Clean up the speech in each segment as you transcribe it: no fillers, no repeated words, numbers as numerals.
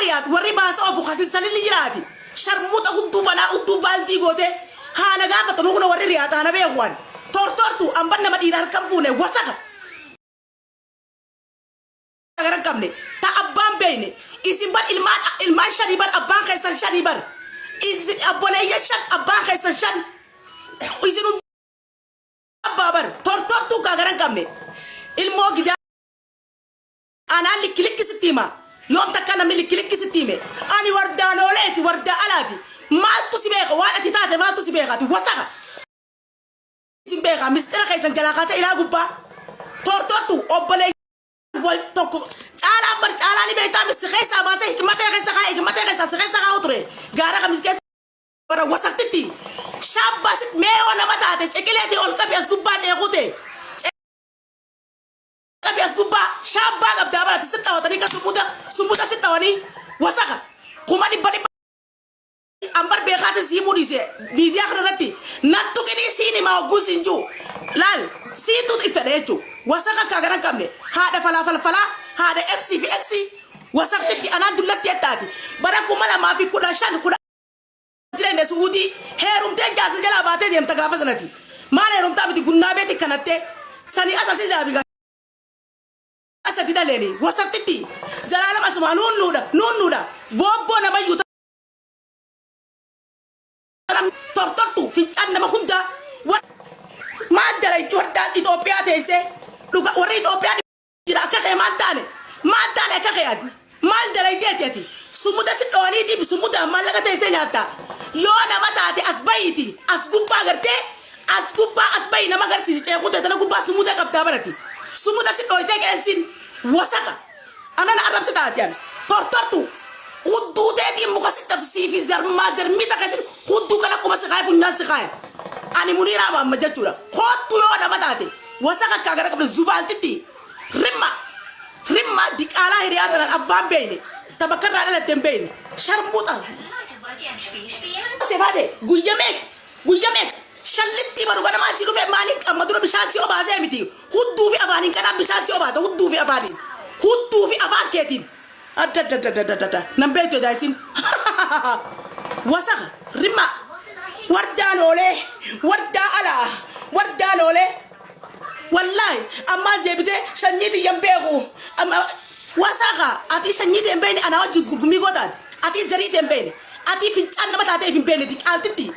Riyaad warri baasa ofu kasinsalilli jiraati. Sharmuuxa hudduu balaa hudduu baaldii gootee haana gaafatanu kuna warri Riyaad haana beeku waan. Tortortu amban nama dhiira harkan fuune wasaka. Gara hin qabne ta abbaan beeyne isin bar ilmaan ilmaan shanii bar abbaan keessan shanii bar isin abboleeyyan shan abbaan keessan shan isin hunda abbaa bar tortortuu kaa gara hin qabne ilmoo gidaa anaan likki likki sitti hima yoom takka namni likki likki sitti hime ani wardaan ooleeti wardaa alaati maaltu si beeka waan ati taate maaltu si beeka ati wasaka isin beeka mistira keessan jalaa kaasee ilaa gubbaa tortortu obboleeyyan wal tokko caalaan bar caalaa ni beektaa mis si keessaa baasee hikmatee keessa kaa'e hikmatee keessaa si keessa kaa'u ture gaara kamis keessa bara wasaktitti shaabbaa sit mee yoo nama taate ciqileetii ol qabi as gubbaa ceekute qabi as gubbaa shaabbaa qabdaa barati sit dhawatanii ka sumuda sumuda sit dhawanii wasaka 100,000 An bar beekaatiin sii himuu dhiise miidiyaa kana irratti nan tuqinii siin himaa hogguu siin jiru laal siitu iffedha jechuu wasaka akka gara hin qabne haadha falaa falfalaa haadha F fi X wasaktitti anaan dullatti ettaati bara 2015 kudha jireenya su'uudii heerumtee jaarsa jalaa baatee deemta gaafa sanati maal heerumtaa miti gunnaa beeti kanattee sanii as asii zaabiga sadi dhaleeni wasaktitti zalaalam asumaa nuunnuudha nuunnuudha boobboo namayyuu tortortu fincaan nama hundaa maal dalayti wardaan Itoophiyaa teessee dhuga warri Itoophiyaa jira akka kee maal taane maal taane akka kee ati maal dalayteeti ati sumuda si dhooniitiif sumuda maallaqa teessee nyaatta yoo nama taate as bahiiti as gubbaa gartee as gubbaa as bahi nama agarsiisi ceekuu ta'e tana gubbaa sumuda qabdaa barati sumuda si dhooytee qeensiin wasaka Ana na arrabsita ati ana. Tortortu. Hudduu teetiin muka si cabsi sii fi zarmaa zarmii takka jechuun hudduu kana quba si kaaya funyaan si kaaya. Ani muniiraa maamma jechuudha. Koottu yoo nama taate wasaka akka gara qabde zubaaltitti rimma rimma diqaalaa hiriyaa tanaan abbaan beeyne ta bakka irraa dhalatte hin beeyne sharmuuxa. Sefaate guyya meeqa guyya meeqa Shallittii baru ganamaan si dhufee maaliin amma dura bishaan si obaasee miti hudduu fi afaaniin kanaan bishaan si obaasa hudduu fi afaaniin hudduu fi afaan keetiin adda adda adda adda adda nan beektu edaa isin wasaka rimma wardaan oolee wardaa alaa wardaan oolee wallaahi ammaas deebitee sanyii tiyyan beeku wasaka ati sanyii tee hin beekne anaa wajjin gurgummii gootaati ati zarii tee hin beekne Atii fincaan nama taatee if hin beekne diqaaltitti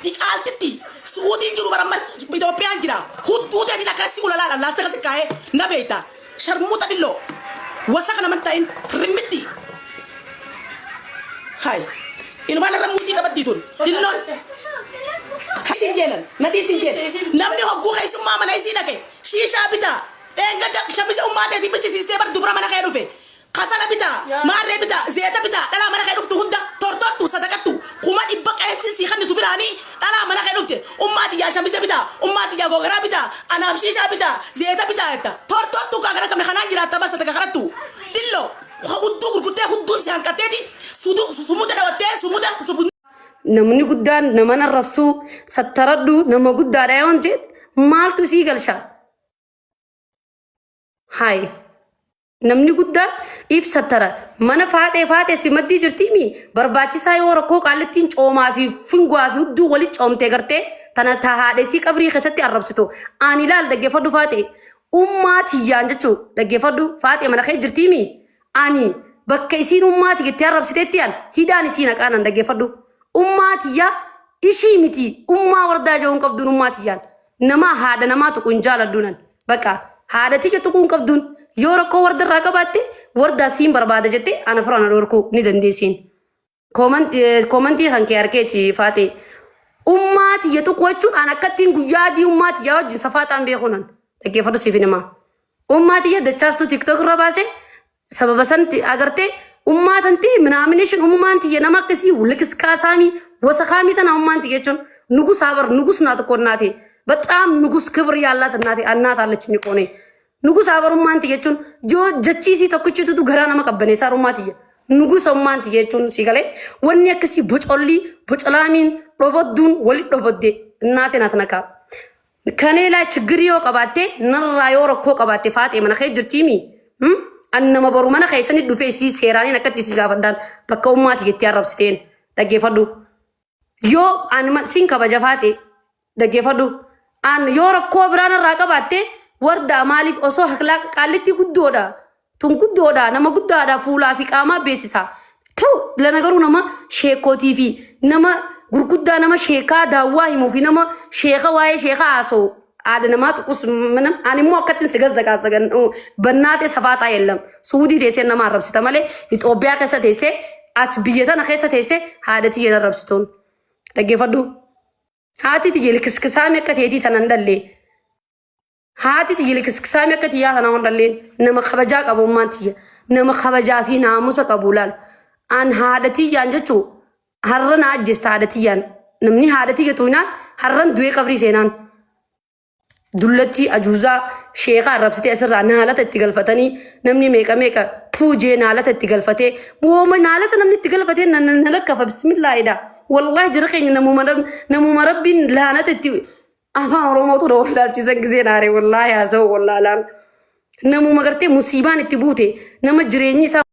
diqaaltitti su'uudiin jiru bara amma Itoophiyaan jira hudduu teetiin akkana si ulalaala laastika si kaa'ee na beekta sharmuuxa dhilloo wasaka nama hin ta'in rimmitti hay inumaan irra muudii qabattii tun dhilloon isin jeenan nadii isin jeen namni hogguu keessummaa mana isii dhaqe shiishaa bitaa dheengadda shamise ummaa teetii bichisiistee bar dubra mana kee dhufe Kasala bitaa, maarree bitaa, zeeta bitaa, dhalaa mana kee dhuftu hunda tortortu, sadaqattu, 100,000 qeensiin sii kennitu biraanii dhalaa mana kee dhufte, ummaa tiyyaa shamize bitaa, ummaa tiyyaa gogaraa bitaa, anaaf shiishaa bitaa, zeeta bitaa jetta. Tortortuu kaa gara qabne kanaan jiraatta bas sadaqa kadhattu. Dhillo hudduu gurgurtee hudduun si hanqatteeti sudu sumuda dhawattee sumuda subu Namni guddaan nama narrabsuu sattaradhu nama guddaadha yoon jedhe maaltu sii galsha? Hayi. Namni guddaan if sattara. Mana faaxee faaxee si maddii jirtiimi barbaachisaa yoo rakkoo qaallittiin coomaa fi finguwaa fi hudduu wali coomtee gartee tana ta haadha isii qabrii keessatti arrabsitu. Ani laal dhaggeeffadhu faaxee. Ummaa tiyyaan jechuu dhaggeeffadhu faaxee mana kee jirtiimi. Ani bakka isiin ummaa tiyyatti arrabsiteetti an hidhaan isii naqaanan dhaggeeffadhu. Ummaa tiyyaa ishii miti ummaa wardaa ja'uun qabduun ummaa tiyyaan. Nama haadha namaa tuqu hin jaaladhu nan. Bakka haadha tiyya tuquu hin qabduun yoo rakkoo warda irraa qabaatte wardaa siin barbaada jette ana fira na dhorkuu ni dandeessiin. Koomantii kan kee harkeetti faatee. Ummaa tiyya tuquu jechuun an akkattiin guyyaa adii ummaa tiyyaa wajjin safaaxaan beekuu nan dhaggeeffadhu siif hin himaa. Ummaa tiyya dachaastuu tiktok irra baase sababa santi agartee ummaa tanti minaamination ummaan tiyya nama akkasii likiskaasaamii wasakaamii tana ummaan tiyya jechuun nugus bar nugus ናት እኮ እናቴ በጣም ንጉስ ክብር ያላት እናቴ እናት አለችኝ እኮ እኔ ንጉስ bar ummaan tiyya jechuun yoo jechiisii tokkichitutu garaa nama qabbaneessaa ummaa tiyya nugusa ummaan tiyya jechuun si galee wanni akkasii bocollii bocolaamiin dhobodduun wali dhobodde እናቴ ናት ነካ Kanee laa chiggiri yoo qabaatte narraa yoo rakkoo qabaatte faaxee mana kee jirtiimi. An nama boru mana keessanii dhufee isii seeraaniin akkatti isii gaafadhaan bakka ummaati jettee arrabsiteen dhaggeeffadhu. Yoo an siin kabaja faate dhaggeeffadhu. An yoo rakkoo biraan irraa qabaatte wardaa maaliif osoo haklaa qaallitti guddoodha. Tun guddoodha nama guddaadha fuulaa fi qaamaa beeksisa. Ta'u lana garuu nama sheekootii fi nama gurguddaa nama sheekaa daawwaa himuu fi nama sheeka waa'ee sheekaa haasa'u haadha namaa tuqus mana ani immoo akkattiin si gazzaqaasagan bannaatee safaaxaa yeellam suudii teessee nama arrabsita malee Itoophiyaa keessa teessee as biyya tana keessa teessee haadha tiyya arrabsituun dhaggeeffadhu. Haati tiyya likiskisaami akka teetii tanan dhallee. Haati tiyya likiskisaami akka tiyyaa tanaa hon dhalleen nama kabajaa qabu ummaan tiyya nama kabajaa fi naamusa qabu laal. An haadha tiyyaan jechuu har'a na ajjeesta haadha tiyyaan namni haadha tiyya tuynaan har'an du'ee qabrii seenaan. Dullattii ajuuzaa sheekaa arrabsitee asirraa naalata itti galfatanii namni meeqa meeqa puujee naalata itti galfatee wooma naalata namni itti galfatee na na na lakkafa bismillaahidha. Wallaahi jira keenya namuma namuma rabbiin laanata itti afaan oromootu na wallaalchisan giseen aare wallaahi haasa'u wallaalaan namuma gartee musiibaan itti buute nama jireenyi isaa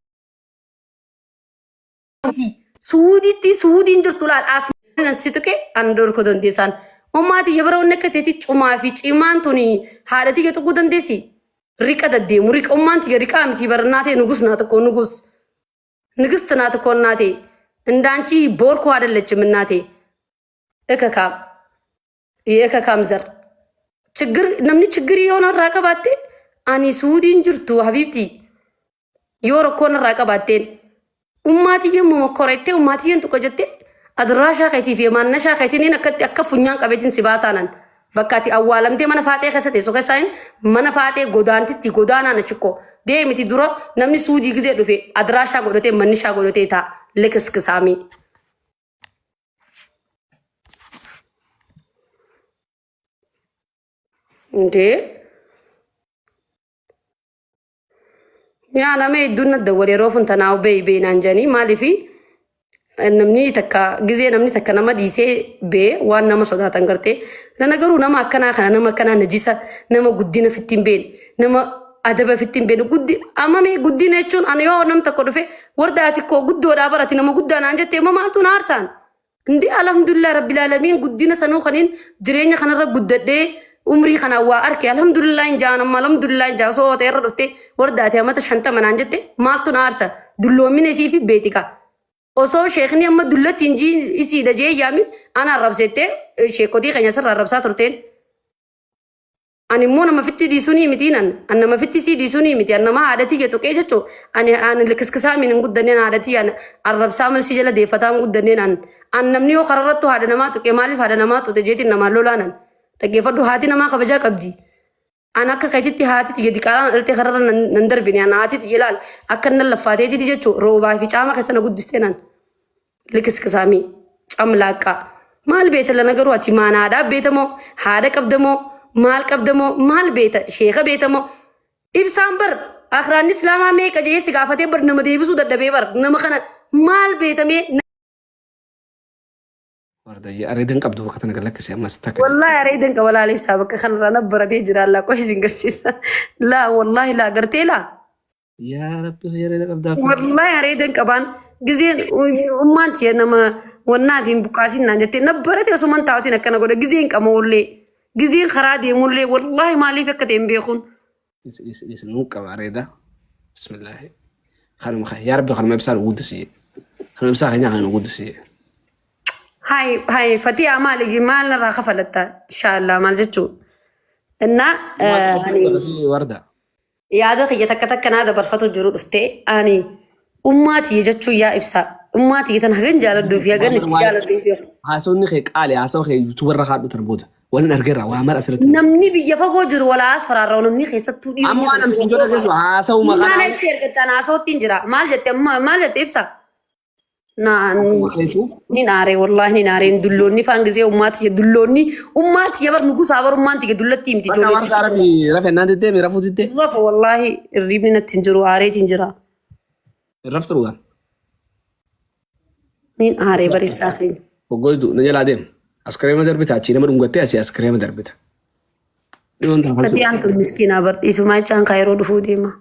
Suudiitti suudiin jirtu laal as si tuqe an dhorkuu dandeessaan. Ummaa tiyya bara wanni akka teeti cumaa fi cimaan tuni haadha tiyya tuquu dandeessi. Riqa daddeemu riqa ummaan tiyya riqaa miti bara naatee nugus naa tokko nugus ንግስት ናት እኮ እናቴ። እንዳንቺ ቦርኮ አይደለችም እናቴ። እከካም የእከካም ዘር ችግር namni ችግር የሆነ irraa qabaatte ani suudiin jirtu habiibti yoo rakkoon irraa qabaatteen ummaa tiyya mokkorettee ummaa tiyyan tuqa jettee adraashaa keetii fi maannashaa keetiin akkatti akka funyaan qabeetiin si baasaanan bakka ati awwaalamtee mana faaxee keessa teessu keessaa mana faaxee godaantitti godaanaan ashikko deemiti dura namni suudii gizee dhufe adraashaa godhatee mannishaa godhatee ta'a likiskisaamii. እንዴ yaa nama hedduun na dawwale yeroo fun tanaa beey beey naan jedhanii maaliifi namni takka gizee namni takka nama dhiisee bee waan nama sodaatan gartee lana garuu nama akkanaa kana nama akkanaa najisa nama guddina fitti hin beekne nama adaba fitti hin beekne guddi amma mee guddina jechuun ani yoo nam tokko dhufe warda ati koo guddoodhaa barati nama guddaa naan jette immoo maaltu na aarsaan Indee alhamdulillah rabbil aalamiin guddina sanuu kaniin jireenya kanarra guddadhee umrii kanaan waa arke alhamdulillah hin jaan amma alhamdulillah hin jaan soo ta'e irra dhuftee wardaate amata 50 naan jette maaltu na aarsa dulloomina isii fi beetika osoo sheekni amma dullatti hin jiin isiidha jee yaamin ana arrabsettee sheekotii keenya sirra arrabsaa turteen. Ani immoo nama fitti dhiisunii miti nan an nama fitti sii dhiisunii miti an nama haadha tiyya tuqee jechuu ani an likiskisaa min hin guddanneen haadha tiyya an arrabsaa malsii jala deeffataa hin guddanneen an an namni yoo kararrattu haadha namaa tuqe maaliif haadha namaa tuqe jeetiin namaan lolaa nan dhaggeeffadhu haati namaa kabajaa qabdi an akka keetitti haati tiyya diqaalaan dhalte kararra nan nan darbine an haati tiyya laal akka nan laffaateetiti jechuu roobaa fi caama keessa na guddistee nan Likiskisaamii camlaaqqaa maal beeta lana garuu ati maan haadhaa beeta moo haadha qabda moo maal qabda moo maal beeta sheeka beeta moo ibsaan bar akraanni islaamaa meeqa jee si gaafatee bar nama deebisuu dadhabee bar nama kana maal beetamee. Wardayye areeda hin qabdu bakka tana gad lakkisi ammas takka. Wallahi areeda hin qaba laal ibsaa bakka kanarraa na baratee jira laa qoy isin garsiisa laa wallahi laa gartee laa. Yaa Rabbi areeda qabdaa kun. Wallahi areeda hin qabaan gizeen ummaan tiya nama wannaatiin buqqaasiin naan jettee na barate osuman taa'utiin akkana godha gizeen qamaullee gizeen karaa deemullee wallahi maaliif akka ta'e hin beekuun. Dhisi dhisi dhisi nuu qaba areeda. Bismillaahi. Kanuma yaa Rabbi kanuma ibsaa nu guddisi. Kanuma ibsaa keenya kana nu guddisi. Hay hay fatiyaa maali maal narraa kafalatta inshaallah maal jechuu innaa ani Warda. Yaada kiyya takka takka naa dabarfatu jiru dhuftee ani ummaa tiyya jechuun yaa ibsaa ummaa tiyya tan hagan jaaladhuu fi hagan itti jaaladhuu fi Haasawni kee qaali haasawa kee yuutuuba irra kaadhu tana booda. Waan argeerra waa mara asirratti. Namni biyya fagoo jiru walaa as faraarra namni keessattuu dhiirri Amma waan amsin jala seesu haasawuma maal kana. itti ergattan haasawattiin jira maal jette amma maal jette ibsa Naan ni naare wallahi ni naare dulloonni faan gisee ummaati dulloonni ummaati yabar nugusaa bar ummaan tiyya dullattii miti Bakka ijoollee warra rafi rafe naan diddee mi rafuu diddee. Rafa wallahi irriibni natti hin jiru aareetiin jira. Raftu dhugaan. Niin aaree bar ibsaa keenya. Goggoydu na jalaa deem. Askireema darbita achii nama dhungattee asii askireema darbita. Dhiyoon tana faltuu. Fatiyaan tun miskiinaa bar dhiisumaa jechaan kaayiroo dhufuu deema.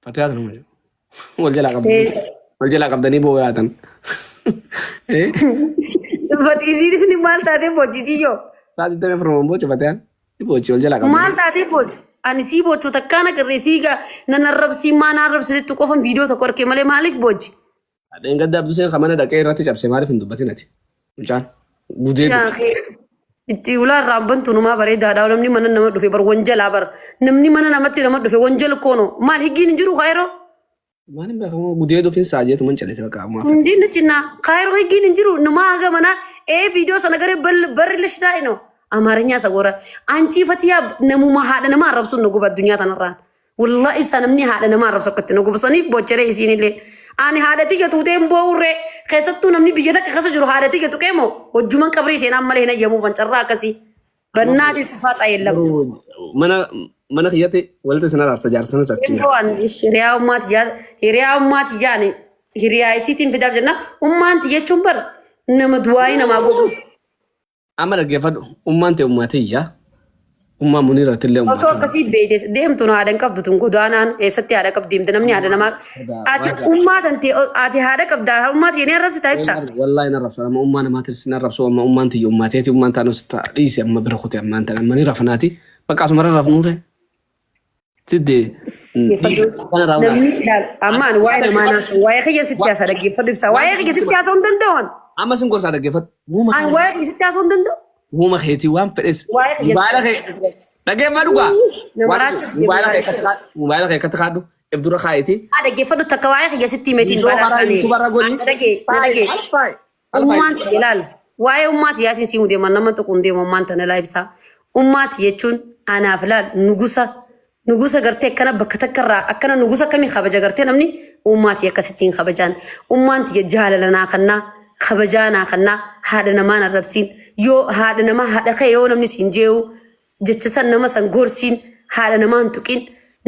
Fatiyaa tanuma jiru. Wal jalaa qabdanii wal jalaa qabdanii boo yaatan. But isiin isin maal taatee boojjisii yoo? Saa 24 boochu Fatiyaan. Ni boochi wal jalaa Maal qabdanii. taatee boochi? Ani sii boochu takkaan agarree sii gaa nan arrabsii maa na arrabsitetti qofan viidiyoo tokko argee malee maaliif boochi? Dheengadda Abduseen kan mana dhaqee irratti cabse maaliif hin dubbatin ati? Mucaan gudee Yaa dubbi. kee itti ulaa irraa bantu numaa bareedaadha namni mana nama dhufe bar wanjalaa bar namni mana namatti nama dhufe wanjal koono maal higgiin hin jiru kaayiroo Maal hin beekamu gudee dufin saajeetu man calise bakka ammaa fate. Hindi nucina kaayiroo higgiin hin jiru numaa haga mana ee viidiyoo sana garee barri lishdaa ino amaaranya isa gora anchii fatiyaa namuma haadha nama arrabsuun nu guba addunyaa tanarraan. Wallah ibsaa namni haadha nama arrabsu akkatti nu gubsaniif bocceree isiinillee. Ani haadha tiyya tuutee hin boo'urree keessattuu namni biyya takka keessa jiru haadha tiyya tuqee moo hojjuman qabrii seenaan malee hin ayyamuufan carraa akkasii. Bannaati safaa xayeellam. Garuu mana mana kiyyatti walitti isin araarsa jaarsa sanas achiin. Waan hiriyaa ummaati jaa hiriyaa ummaati jaani hiriyaa isiitiin fidaaf jenna ummaanti jechuun bar nama du'aayii namaa godhu. Amma dhaggeeffadhu ummaan ta'e ummaa tiyya. Ummaa Muniirratti illee ummaa Osoo akkasii beekte deemtu haadha hin qabdu tun godaanaan eessatti haadha qabdi deemte namni haadha namaa ati ummaa tante ati haadha qabda ummaa tiyya ni arrabsita ibsa. Wallahi na rabsu amma ummaa namaatis na rabsu amma ummaan tiyya ummaa teeti ummaan taanus dhiise amma bira kute ammaan tan amma ni rafnaati bakka asuma rafnuure tidde Namni ilaal amma ani waa'ee namaa naaf waa'ee kiyya sitti haasa dhaggeeffadhu ibsa waa'ee kiyya sitti haasa'uu hin danda'u. Amma sin gorsaa dhaggeeffadhu. Ani waa'ee kiyya sitti haasa'uu hin danda'u. Uuma keetii waan fedhes Waa'ee kiyya mobaayila kee dhaggeeffadhu gaa. Nama raachuuf Mobaayila kee akkatti kaadhu mobaayila kee akkatti kaadhu if dura kaa'itii. Haa dhaggeeffadhu takka waa'ee kiyya sitti himeetiin Viidiyoo balaa karaa taane. yuutuuba irra godhi. Na dhagee na dhagee. Alfaayi. Ummaan tiyya ilaal. Waa'ee ummaa tiyyaatiin sii deema nama tuquun deema ummaan tana laa ibsaa. Ummaa tiyya jechuun anaaf laal nugusa nugusa gartee akkana bakka takka irraa akkana nugusa akkamii kabaja gartee namni ummaa tiyya akkasittiin kabajaan. Ummaan tiyya jaalala naa kannaa kabajaa naa kannaa haadha namaa hin arrabsiin yoo haadha namaa haadha kee yoo namni siin jee'u jecha san nama san gorsiin haadha namaa hin tuqin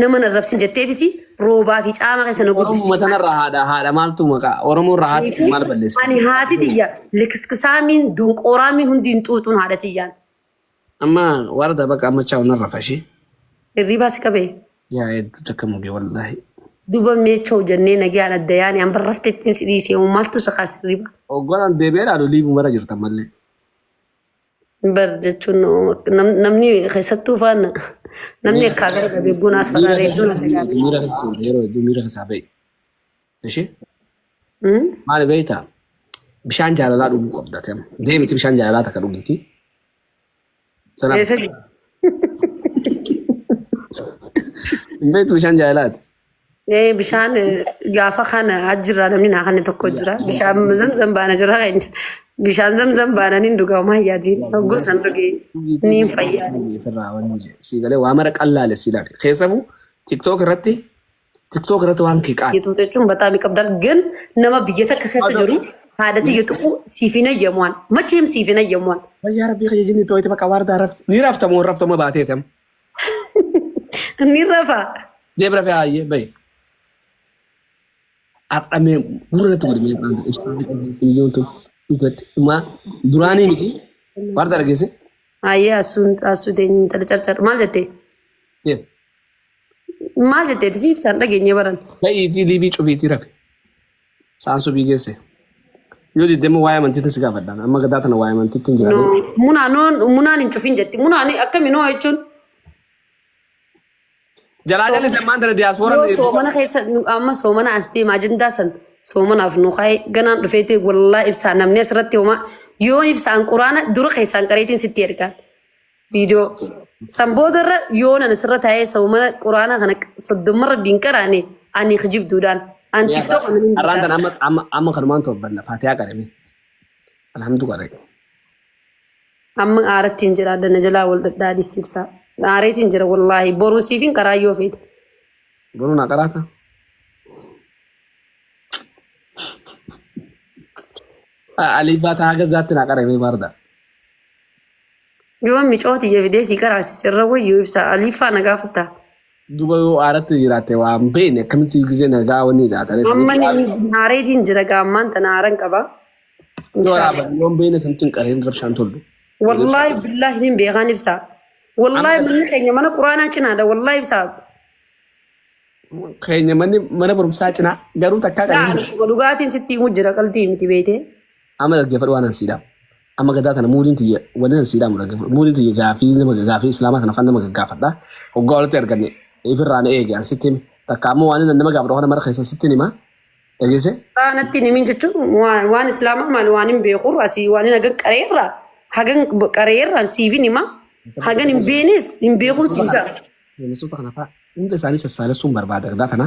nama hin arrabsin jetteetiti roobaa fi caama keessa na Oromoo guddisti. tanarraa haadha haadha maaltu maqaa Oromoo irraa haati maal balleessite? Ani haati tiyya likiskisaamiin donqooraamiin hundi hin xuuxuun haadha tiyyaan. Amma warda bakka amma chaa'u narra fashee. Hirribaa si qabee. Yaa hedduu takka muge wallaahi. Duba meechoo jennee nagaan adda yaani an barrafte ittiin si dhiisee maaltu si kaas hirriba. Oggolaan deebi'ee dhaalu liivuu mara jirta mallee. Bar jechuun namni keessattuu faan namni akkaa gara gabee gunaas Miira fagaaree keessa hedduun adda gaabee. miira keessa seente yeroo hedduu miira keessaa ba'i. Ishee maali beektaa? Bishaan jaalalaa dhuguu qabda ati amma. Deemiti bishaan jaalalaa takka dhugiti. Sanaaf Eessa jira? hin beektu bishaan jaalalaati. Bishaan gaafa kana ajjirraa namni naa kanne tokko jira. Bishaan zamzam baana jira keenya. Bishaan zamzam baana niin dhugaa homaa hin yaadiin. Hogguu san dhugee niin fayyaa. Ofirraa wanni jedhe. Sii galee waa mara qallaale sii ilaale. Keessafuu TikTok irratti TikTok irratti waan kee qaali. Yetuu jechuun bataam ይከብዳል ግን nama biyya takka keessa jiru haadha tiyya tuquu siif hin hayyamuan macheem siif hin hayyamuan. Wayyaa rabbii kiyya jinni tooyte bakka waardaa rafte. Ni raftamoo hin raftamoo baateetam. Ni rafa. Deem rafee hayyee bahi. Har'amee gurra natti godhe mee qaanta ibsaan dhageesse tun dhugatti dhumaa duraanii miti waardaa dhageesse. Hayyee asuun asuu intala carcar maal jettee? Deem. Maal jettee si ibsaan dhageenye baran. Bahiitii liivii cufiitii rafe. Saan subii geesse. Yoo didde immoo waa'ee amantiitti si gaafadhaan amma gadaa tana waa'ee amantiitti hin No, jiraatu. munaa noon munaan hin cufin jetti. Munaan akkami noo jechuun Jalaa jalli ammaan tana yoo diyaaspooraan soomana keessa amma soomana as deema ajandaa san soomanaaf nu kaa'e ganaan dhufeeti wallaa ibsaa namni asirratti homaa yoon ibsaan quraana dura keessaan qareetiin sitti ergaan viidiyoo san boodarra yoon ani asirra taa'ee soomana quraana kana 30 rabbiin qaraane ani kijibduudhaan an tiktok ani hin Har'aan bitaa. tana amma amma amma kanumaan torbanna faatiyaa qareme. Alhamdu qare. Amma aarattiin jira addana jalaa wal dhadhaadhis ibsaa. Aareetiin jira wallaahi boruu siifin karaa yoo feete. Boruu naa qaraata. Alii baataa haga zaatti naa qarame baarda. Yoo micooti fidee sii qaraasise irra wayyuu ibsaa aliiffaa na gaafatta. Duba yoo aaratti jiraatte waan beekne akkamitti gisee nagaa wanni taatane. Amma aareetiin jira gaammaan tana aaran qaba. Yoo raaban yoo hin beekne santu hin qareen rabshaan tollu. Wallaahi billaahi nin beekaan ibsaa. Wallaahi manni keenya mana quraanaa cinaadha wallaahi ibsaa. Keenya manni mana barumsaa cinaa garuu takkaa Laa qabeen ani dhugaatiin sitti himu jira qaltii miti beeytee. Amma dhaggeeffadhu waan an siidhaamu. Amma gadaa tana muudiin tiyya wanni an siidhaamu dhaggeeffadhu. Muudiin tiyya gaafii nama gaafii islaamaa tana afaan nama gaggaafadha. Hoggaa walitti arganne ifirraa na eege an sitti hime. Takka ammoo waan inni nama gaafadhu kana mara keessa sitti hima. Dhageesse? Waa natti hin himin jechuun waan waan islaamaa maal waan hin beeku asii waan hin hagan qareerraa hagan qareerraan siifin hima hagan hin beenes hin beekuun siin ja'a. Miseensota kana fa'aa hunda isaanii sassaalessuun barbaada gadaa tana.